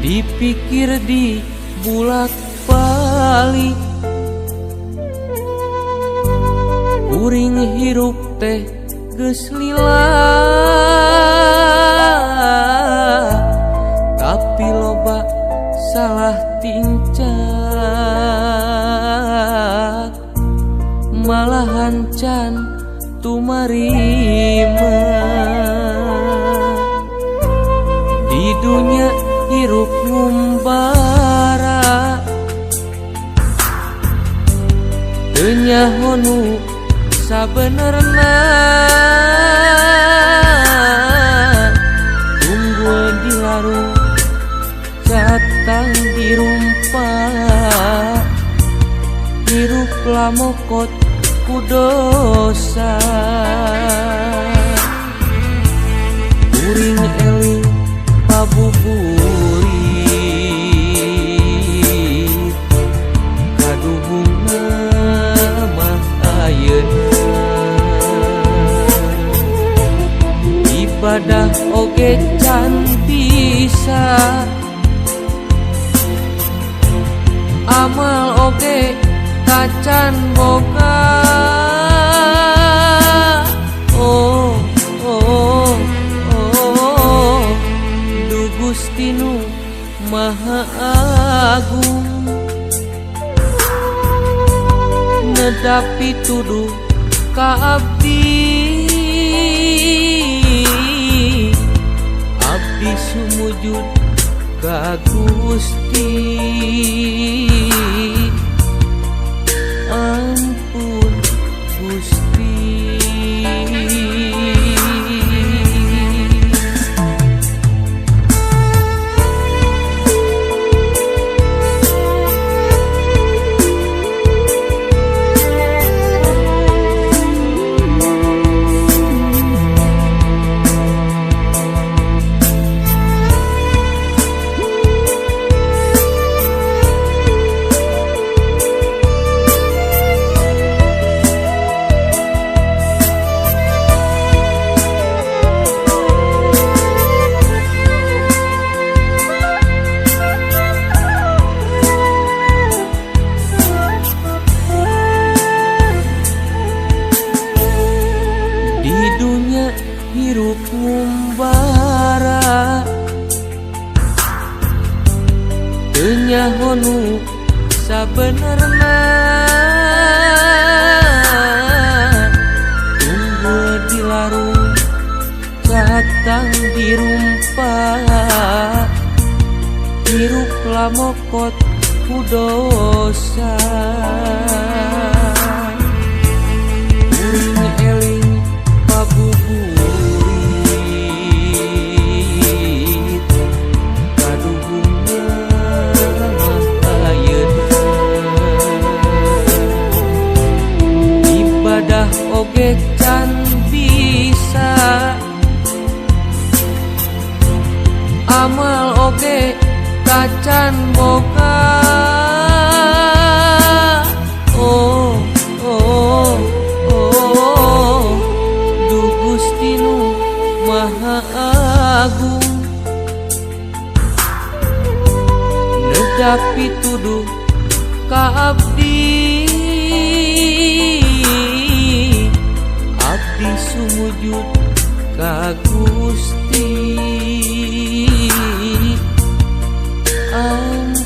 Dipikir di bulak balik kuring hirup teh geus lila, tapi loba salah tingcak, malahan can tumarima. Di dunya hirup ngumbara, teu nyaho nu sabenerna, tunggul di larung catang dirumpak, hirup lamokot ku dosa. Kuring eling pabuburit kaduhungna mah ayeuna, ibadah oge can bisa, amal oge tacan boga. Oh oh oh, du Gusti nu Maha Agung, nedapi tuduh ka abdi, abdi sumujud ka Gusti. Ampun Gusti. Di dunya hirup ngumbara, teu nyaho nu sabenerna, tunggul di larung catang dirumpak, hirup lamokot ku dosa. Kuring eling pabuburit kaduhungna mah ayeuna, ibadah oge can bisa, amal oge tacan boga. Oh oh oh, du Gusti nu Maha Agung, nedapi tuduh ka abdi, abdi sumujud ka Gusti. Ampun.